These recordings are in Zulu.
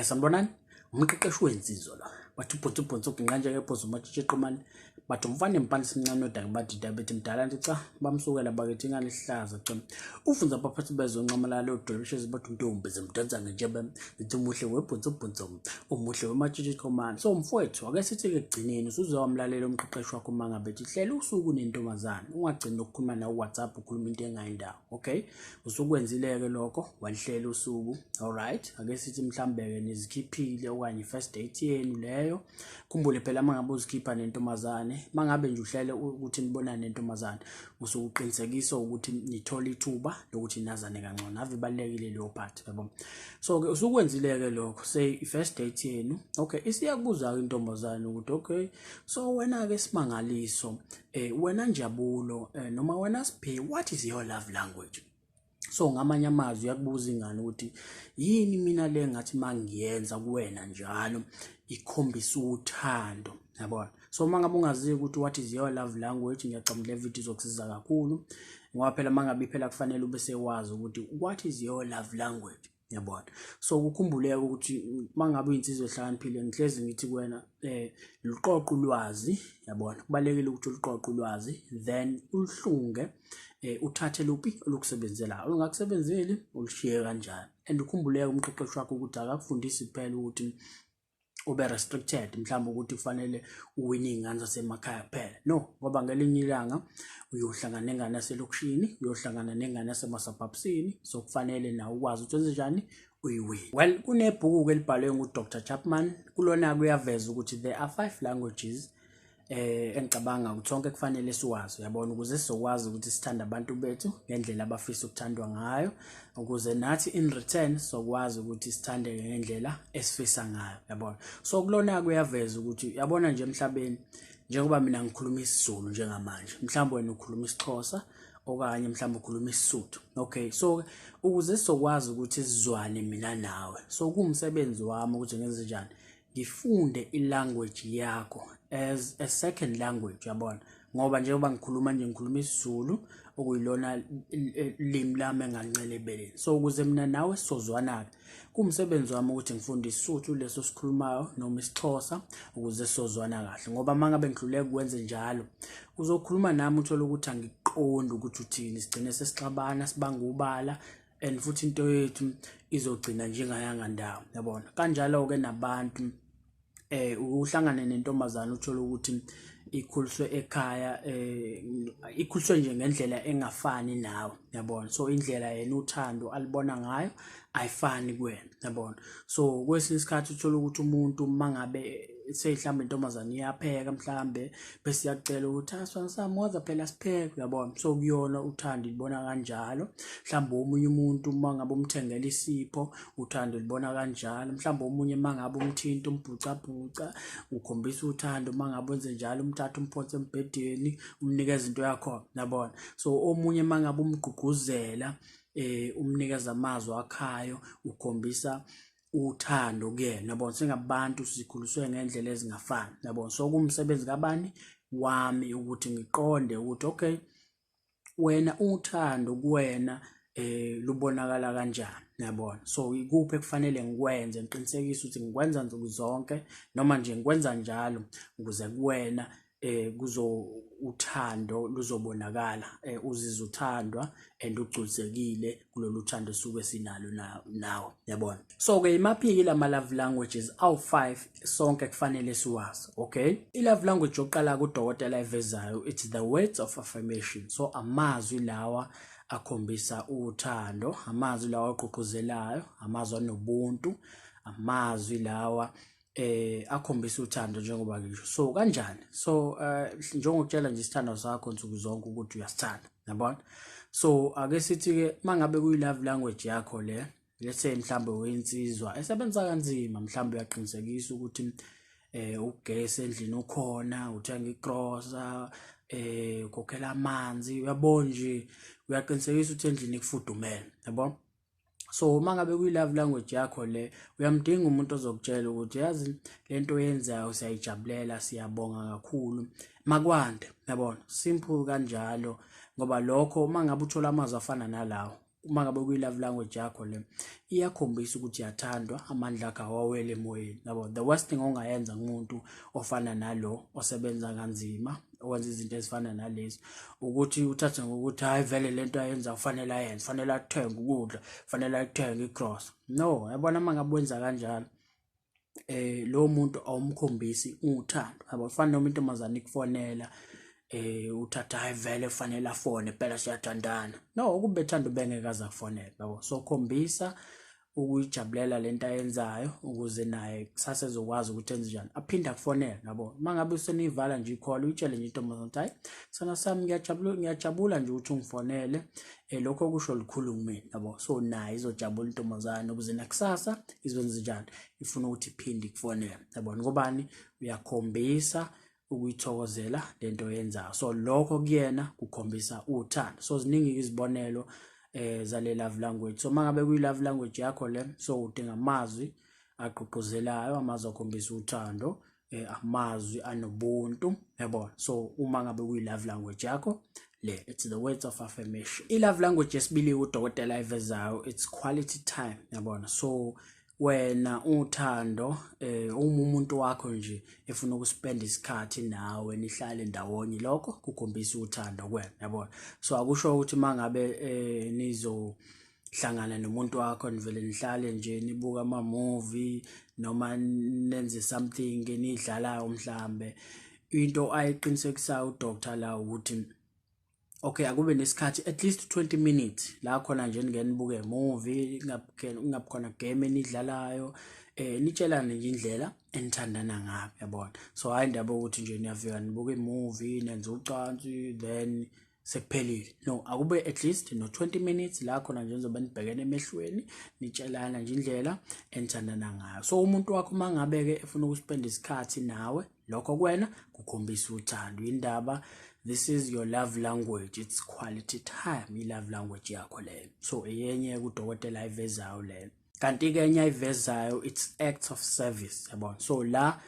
Sanibonani, umqeqeshi wensizwa la. Bathi ubhonsi ubhonsi uginqa nje kephoza umatshitshi eqomane. Bathi umfana empani simncane odaka bathi dabethi mdala nje cha bamsukela bakithi ingane ihlaza cha. Ufunza abaphathi bezonxamalala odolishezi bathi untombi zimdansa ngentshebe zithi umuhle webhonsi ubhonsi umuhle wematshitshi eqomane. So mfowethu ake sithi ke ekugcineni usuze wamlalela umqeqeshi wakho uma ngabe ethi hlela usuku nentombazane ungagcini ukukhuluma nawe WhatsApp ukhuluma into engayindawo. Okay? Usukwenzile-ke lokho walihlela usuku, alright. Ake sithi mhlawumbe-ke nizikhiphile okanye i-first date yenu leyo. Khumbule phela uma ngabe uzikhipha nentombazane, uma ngabe nje uhlele ukuthi nibonane nentombazane, usuke uqinisekisa ukuthi nithole ithuba lokuthi nazane kangcono. Ave ibalulekile leyo part, yabo. So-ke usukwenzile-ke lokho, say i-first date yenu. Okay, isiyakubuza-ke intombazane ukuthi okay, so wena-ke Simangaliso, wena Njabulo, noma wena Siphe, what is your love language? So ngamanye amazwi uyakubuza ingane ukuthi yini mina le ngathi mangiyenza kuwena njalo ikhombisa uthando, yabona. So uma ngabe ungaziyo ukuthi what is your love language, ngiyacabanga le video izokusiza kakhulu, ngoba phela uma ngabe phela kufanele ube sewazi ukuthi what is your love language, yabona. So kukhumbuleke ukuthi uma ngabe uyinsizwa ehlakaniphile, ngihlezi ngithi kuwena luqoqa ulwazi, yabona. Kubalulekile ukuthi uluqoqe ulwazi then uluhlunge, uthathe luphi olukusebenzelayo, olungakusebenzeli ulushiye kanjalo. And ukhumbuleke umqeqeshi wakho ukuthi akakufundisi kuphela ukuthi ube restricted mhlawumbe ukuthi kufanele uwine iy'ngane zasemakhaya kuphela, no, ngoba ngelinye ilanga uyohlangana nengane yaselokishini, uyohlangana nengane yasemasabhabsini, so kufanele nawe ukwazi ukuthi wenze njani uyiwine. Well, kunebhuku-ke elibhalwe ngu-Dr Chapman, kulona kuyaveza ukuthi there are 5 languages engicabanga ukuthi sonke kufanele siwazi, uyabona, ukuze sizokwazi ukuthi sithande abantu bethu ngendlela abafisa ukuthandwa ngayo, ukuze nathi in return sokwazi ukuthi sithandeke ngendlela esifisa ngayo, uyabona. So kulona kuyaveza ukuthi uyabona nje emhlabeni, njengoba mina ngikhuluma isiZulu njengamanje, mhlawumbe wena ukhuluma isiXhosa okanye mhlawumbe ukhuluma isiSuthu. Okay, so ukuze sizokwazi ukuthi sizwane mina nawe, so kuwumsebenzi wami ukuthi ngenze njani, ngifunde i-language yakho as a second language, uyabona. Ngoba njengoba ngikhuluma nje ngikhuluma isiZulu okuyilona limi lami engancela ebeleni, so ukuze mina nawe sizozwana-ke kuwumsebenzi wami ukuthi ngifunde isiSuthu leso sikhulumayo noma isiXhosa ukuze sizozwana kahle. Ngoba uma ngabe ngihluleka ukwenze njalo, uzokhuluma nami uthole ukuthi angikuqondi ukuthi uthini, sigcine sesixabana sibanga ubala, and futhi into yethu izogcina njengayanga ndawo, yabona. Kanjalo-ke nabantu uhlangane nentombazane uthole ukuthi ikhuliswe ekhaya, ikhuliswe nje ngendlela engafani nawe, yabona. So indlela yena uthando alibona ngayo ayifani kuwena, yabona. So kwesinye isikhathi uthola ukuthi umuntu mangabe seyihlambe intombazane iyapheka mhlambe bese iyacela ukuthi aswana sami woza phela sipheke, uyabona. So kuyona uthando ilibona kanjalo. Mhlawumbe omunye umuntu uma ngabe umthengela isipho uthando libona kanjalo. Mhlawumbe omunye uma ngabe umthinta umbhucabhuca ukhombisa uthando, uma ngabe wenze njalo umthatha umphonse embhedeni umnikeza into yakho, yabona. So omunye uma ngabe umgqugquzela umnikeza amazwi akhayo ukhombisa uthando kuyena, yabona. Singabantu sikhuliswe ngendlela ezingafani, yabona. So kumsebenzi kabani wami ukuthi ngiqonde ukuthi okay, wena uthando kuwena lubonakala kanjani, yabona. So ikuphi ekufanele ngikwenze ngiqinisekise ukuthi ngikwenza nsuku zonke noma nje ngikwenza njalo ukuze kuwena kuzo uthando luzobonakala, uzizwe uthandwa and ugculisekile kulolu thando suke sinalo nawe, yabona. So ke imaphi lama love languages awu-5 sonke kufanele siwazi? Okay, i-love language yokuqala kudokotela evezayo, it's the words of affirmation. So amazwi lawa akhombisa uthando, amazwi lawa agqugquzelayo, amazwi anobuntu, amazwi lawa akhombisa uthando njengoba ngisho. So kanjani? So njengokutshela nje isithando sakho nsuku zonke ukuthi uyasithanda, yabona. So ake sithi ke mangabe kuyi love language yakho le, let's say mhlambe uyinsizwa esebenza kanzima, mhlambe uyaqinisekisa ukuthi ugesi endlini ukhona, uthenga igrosa, ukhokhela amanzi, uyabona nje uyaqinisekisa ukuthi endlini kufudumele, yabo. So uma ngabe kuyi-love language yakho le, uyamdinga umuntu ozokutshela ukuthi yazi lento oyenzayo siyayijabulela, siyabonga kakhulu, makwande, yabona. Simple kanjalo, ngoba lokho uma ngabe uthola amazwi afana nalawo Uma ngabe kuyi-love language yakho le, iyakhombisa ukuthi uyathandwa, amandla akho awawele emoyeni, yabo. The worst thing ongayenza kumuntu ofana nalo osebenza kanzima, owenza izinto ezifana nalezi, ukuthi uthathe ngokuthi hayi vele lento ayenza kufanele ayenze, kufanele athenge ukudla, kufanele athenge igrosa. No, yabona, uma ngabe wenza kanjalo, lo muntu awumkhombisi uthando, yabo. Fana noma intombazane ikufonela, uthatha hayi vele kufanele afone phela siyathandana. No, ukube ethanda ubengeke aze akufonele, yabo. So khombisa ukuyijabulela lento ayenzayo ukuze naye kusasa ezokwazi ukuthi enze njani, aphinde akufonele, yabo. Uma ngabe useniyivala nje i-call, uyitshele nje intombazane ukuthi hayi sana sami, ngiyajabula, ngiyajabula nje ukuthi ungifonele, lokho kusho lukhulu kumina, yabo. So naye izojabula intombazane ukuze nakusasa izokwenza njani, ifuna ukuthi iphinde ikufonele, yabo. Ngobani? Uyakhombisa ukuyithokozela lento oyenzayo, so lokho kuyena kukhombisa uthando. So ziningi izibonelo zale love language. So mangabe kuyi love language yakho le, so udinga amazwi agqugquzelayo, amazwi akhombisa uthando, amazwi anobuntu, yabo. So uma ngabe kuyi love language yakho le, it's the words of affirmation. I love language yesibili udokotela ayivezayo, it's quality time, yabona. So wena uthando, uma umuntu wakho nje efuna ukuspend isikhathi nawe, nihlale ndawonye, lokho kukhombisa uthando kuwena, yabona. So akusho ukuthi mangabe nizo hlangana nomuntu wakho nivele nihlale nje nibuka ama-movie noma nenze something enidlalayo mhlambe. Into ayiqinisekisayo udoctor la ukuthi okay, akube nesikhathi at least 20 minutes la khona nje ningene nibuke movie, kungabi khona game enidlalayo, nitshelane nje indlela enithandana ngayo, yabona. So hayi indaba ukuthi nje niyafika nibuka imovie, nenza ucansi, then sekuphelile. No, akube at least no 20 minutes la khona nje nizobe nibhekene emehlweni, nitshelana nje indlela enithandana ngayo. So umuntu wakho mangabe ke efuna ukuspend isikhathi nawe, lokho kuwena kukhombisa uthando. Indaba, this is your love language, it's quality time, i-love language yakho leyo. So eyenye kudokotela ayivezayo leyo. Kanti ke enye ayivezayo, it's acts of service, yabona. So la,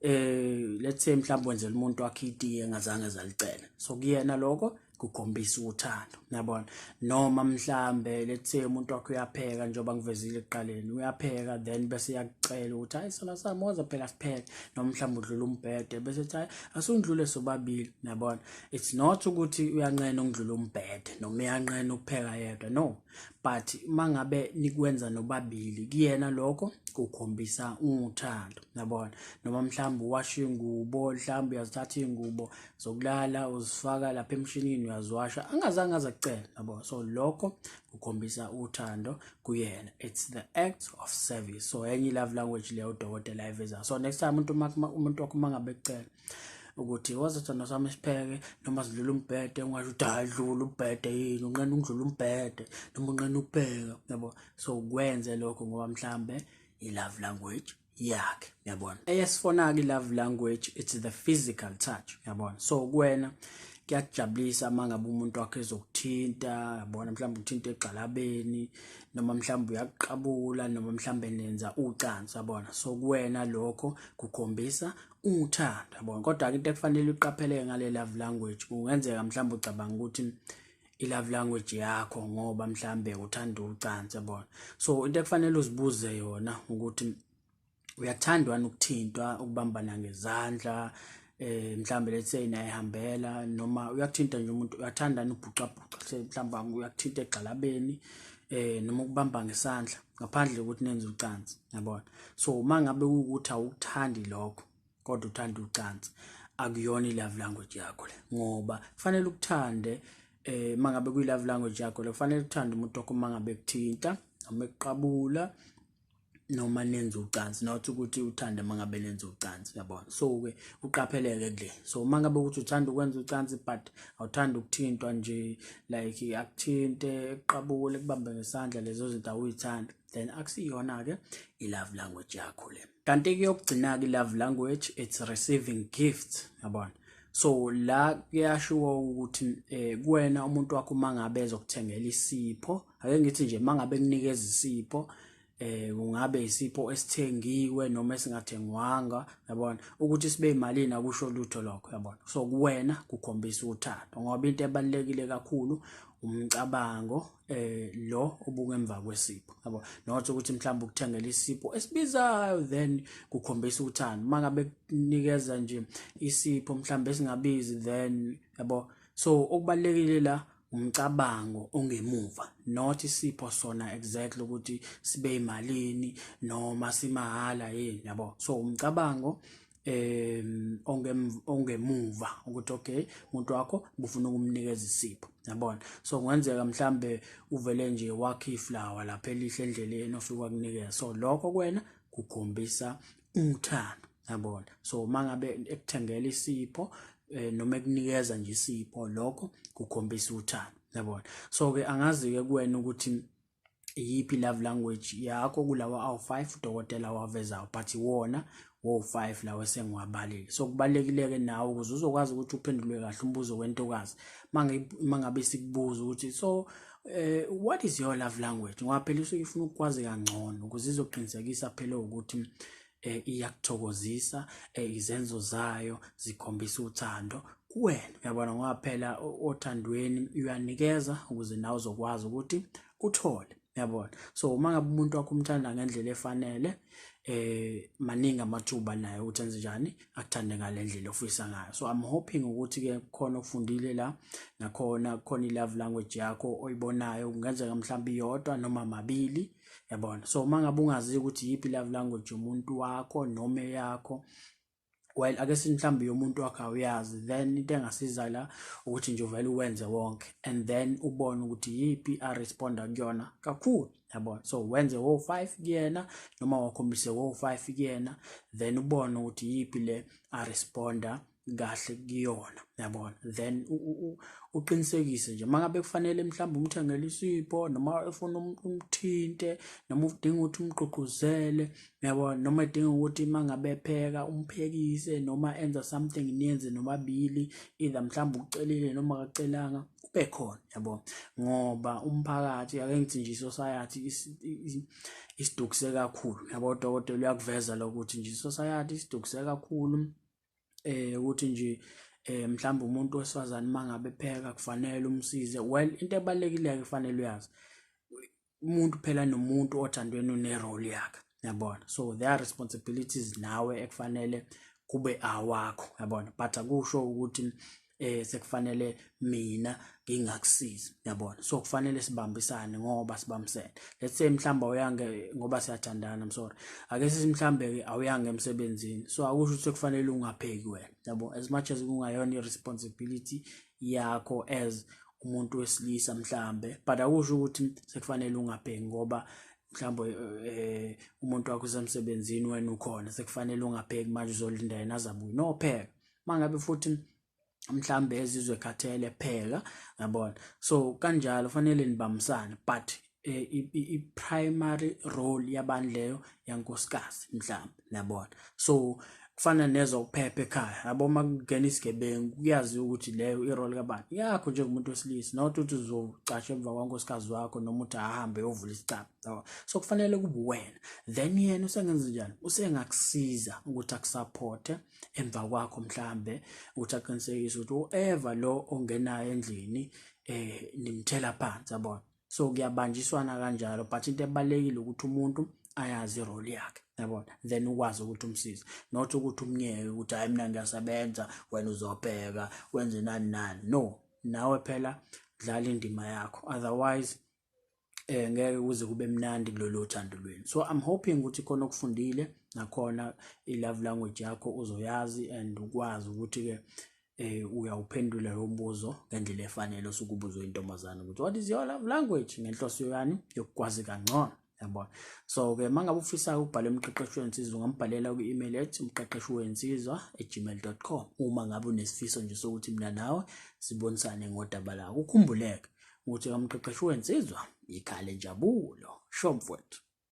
let's say mhlawumbe wenzela umuntu wakhe itiye engazange zalicela, so kuyena lokho kukhombisa uthando, yabona. Noma mhlambe let's say umuntu wakho uyapheka, njengoba ngivezile ekuqaleni, uyapheka, then bese iyakucela ukuthi hayi sona sami, woza phela sipheke, noma mhlawumbe udlula umbhede bese ethi hayi asundlule sobabili, yabona. It's not ukuthi uyanqena ukudlula umbhede noma uyanqena ukupheka yedwa, no, but mangabe nikwenza nobabili, kuyena lokho kukhombisa uthando, yabona. Noma mhlawumbe uwasha ingubo, mhlawumbe uyazithatha iy'ngubo zokulala uzifaka lapha emshinini uyaziwasha angazange aze akucela, yabo. So lokho kukhombisa uthando kuyena, it's the act of service. So enye i-love language leyo udokotela ayivezayo. So next time umuntu wakho uma ngabe ekucela ukuthi woza sithando sami sipheke noma sidlule umbhede, ungasho ukuthi hayi dlula umbhede yini, unqena ukudlula umbhede noma unqena ukupheka, yabo. So kwenze lokho ngoba mhlambe i-love language yakhe, yabona. Eyesifona-ke i-love language, it's the physical touch, yabona. So kuwena kuyakujabulisa uma ngabe umuntu wakho ezokuthinta, yabona, mhlawumbe ukuthinta egxalabeni, noma mhlawumbe uyakuqabula, noma mhlawumbe nenza ucansi, yabona. So kuwena lokho kukhombisa uthando, yabona. Kodwa-ke into ekufanele uqapheleke ngale love language, kungenzeka mhlawumbe ucabanga ukuthi i-love language yakho ngoba mhlambe uthanda ucansi, yabona. So into ekufanele uzibuze yona ukuthi uyakuthandwa ukuthintwa, ukubambana ngezandla, mhlambe let's say nayihambela, noma uyakuthinta nje umuntu, uyathanda ubhucabhuca, mhlawumbe uyakuthinta egxalabeni, noma ukubamba ngesandla ngaphandle kokuthi nenze ucansi, yabona. So uma ngabe kuwukuthi awukuthandi lokho kodwa uthanda ucansi, akuyona i-love language yakho le, ngoba kufanele ukuthande, mangabe kuyi-love language yakho le, kufanele uthande umuntu wakho mangabe ekuthinta noma ekuqabula noma nenza ucansi, not ukuthi uthande mangabe nenza ucansi, yabona. So ke uqapheleke kule. So uma ngabe ukuthi uthanda ukwenza ucansi but awuthanda ukuthintwa nje, like akuthinte, ekuqabule, kubambe ngesandla, lezo zinto awuyithanda, then akusiyona ke i-love language yakho le. Kanti ke yokugcina-ke i-love language, it's receiving gifts, yabona. So la kuyashiwo ukuthi kuwena umuntu wakho mangabe ezokuthengela isipho, ake ngithi nje mangabe kunikeza isipho. Kungabe isipho esithengiwe noma esingathengwanga, yabona, ukuthi sibe imalini akusho lutho lokho, yabona. So kuwena kukhombisa uthando, ngoba into ebalulekile kakhulu umcabango lo obuke emva kwesipho, yabo, not ukuthi mhlawumbe ukuthengela isipho esibizayo then kukhombisa uthando. Mangabe kunikeza nje isipho mhlawumbe esingabizi, then, yabo, so okubalulekile la umcabango ongemuva, not isipho sona exactly ukuthi sibe imalini noma simahhala yini, yabo. So umcabango ongemuva ukuthi okay, umuntu wakho ufuna ukumnikeza isipho, yabona. So kungenzeka mhlambe uvele nje wakhe iflower lapha elihle endleleni ofika kunikeza, so lokho kuwena kukhombisa uthando, yabona. So mangabe ekuthengela isipho noma ekunikeza nje isipho, lokho kukhombisa uthando, yabona. So ke angazi ke kuwena ukuthi iyiphi love language yakho kulawa awu-5 udokotela wavezayo, but iwona wo-5 lawo esengiwabalile. So kubalulekile-ke nawe ukuze uzokwazi ukuthi uphendule kahle umbuzo wentokazi mangabe sikubuza ukuthi so what is your love language, ngoba phela isuke ifuna ukukwazi kangcono ukuze izoqinisekisa phela ukuthi iyakuthokozisa, izenzo zayo zikhombisa uthando kuwena, uyabona, ngoba phela othandweni uyanikeza ukuze nawe uzokwazi ukuthi uthole, uyabona. So uma ngabe umuntu wakho umthanda ngendlela efanele, maningi amathuba naye ukuthi enze njani, akuthande ngale ndlela ofisa ngayo. So I'm hoping ukuthi ke khona okufundile la, nakhona khona i-love language yakho oyibonayo, kungenzeka mhlawumbe iyodwa noma mabili, yabona. So uma ngabe ungazi ukuthi yiphi love language yomuntu wakho noma eyakho, well, ake sithi mhlawumbe yomuntu wakho awuyazi, then into engasiza la ukuthi nje uvele uwenze wonke and then ubone ukuthi yiphi aresponda kuyona kakhulu, yabona. So wenze wo-5 kuyena noma wakhombise wo-5 kuyena, then ubone ukuthi yiphi le aresponda kahle kuyona, yabona. Then uqinisekise nje mangabe kufanele mhlawumbe umthengele isipho noma efuna umthinte noma udinga ukuthi umgqugquzele, yabona, noma edinga ukuthi mangabe epheka umphekise noma enza something niyenze nomabili, either mhlawumbe ucelile noma akacelanga, ube khona, yabo, ngoba umphakathi, ake ngithi nje isociety isidukise kakhulu, yabo. Udokotela uyakuveza lokuthi nje isociety isidukise kakhulu, ukuthi nje mhlawumbe umuntu wesifazane mangabe epheka kufanele umsize. Well, into ebalulekile kufanele uyazi, umuntu phela nomuntu othandweni une-role yakhe, yabona. So there are responsibilities nawe ekufanele kube awakho, yabona, but akusho ukuthi sekufanele mina ngingakusizi, yabona. So kufanele sibambisane ngoba sibambisene. Let's say mhlawumbe awuyange ngoba siyathandana, I'm sorry, ake sithi mhlawumbe ke awuyange emsebenzini, so akusho ukuthi sekufanele ungapheki wena, yabo, as much as kungayona i-responsibility yakho as umuntu wesilisa mhlambe, but akusho ukuthi sekufanele ungapheki ngoba mhlawumbe umuntu wakho usemsebenzini, wena ukhona, sekufanele ungapheki manje, uzolinda yena azabuye. No, pheka. Mangabe futhi mhlambe ezizwe khathele, pheka, yabona. So kanjalo fanele nibambisane, but i-primary role yabantu leyo yankosikazi mhlambe, yabona. So kufana nezokuphepha ekhaya, yabo, uma kungena isigebengu kuyaziwa ukuthi leyo i-role kabani, yakho njengomuntu wesilisa, not ukuthi uzocasha emva kwankosikazi wakho noma uthi ahambe eyovula isicabha, yabo. So kufanele kube wena, then yena usengenza njani, usengakusiza ukuthi akusupporte emva kwakho mhlambe, ukuthi aqinisekise ukuthi whoever lo ongenayo endlini nimthela phansi, yabona. So kuyabanjiswana kanjalo, but into ebalulekile ukuthi umuntu ayazi irole yakhe, yabona, then ukwazi ukuthi umsize, not ukuthi umnyeke ukuthi hayi, mina ngiyasebenza, wena uzobheka wenze nani nani. No, nawe phela dlala indima yakho, otherwise ngeke kuze kube mnandi kulolu thando lwenu. So I'm hoping ukuthi khona okufundile, nakhona i-love language yakho uzoyazi and ukwazi ukuthi ke uyawuphendula lo mbuzo ngendlela efanele osuke ubuzwe intombazane ukuthi what is your love language, ngenhloso yani yokukwazi kangcono, yabona. So ke mangabe ufisa ukubhala umqeqeshi wensizwa, ungambhalela ku-email ethi umqeqeshi wensizwa@gmail.com, uma ngabe unesifiso nje sokuthi mina nawe sibonisane ngodaba lakho. Ukhumbuleke ukuthi umqeqeshi wensizwa ikhala injabulo. Sho mfowethu.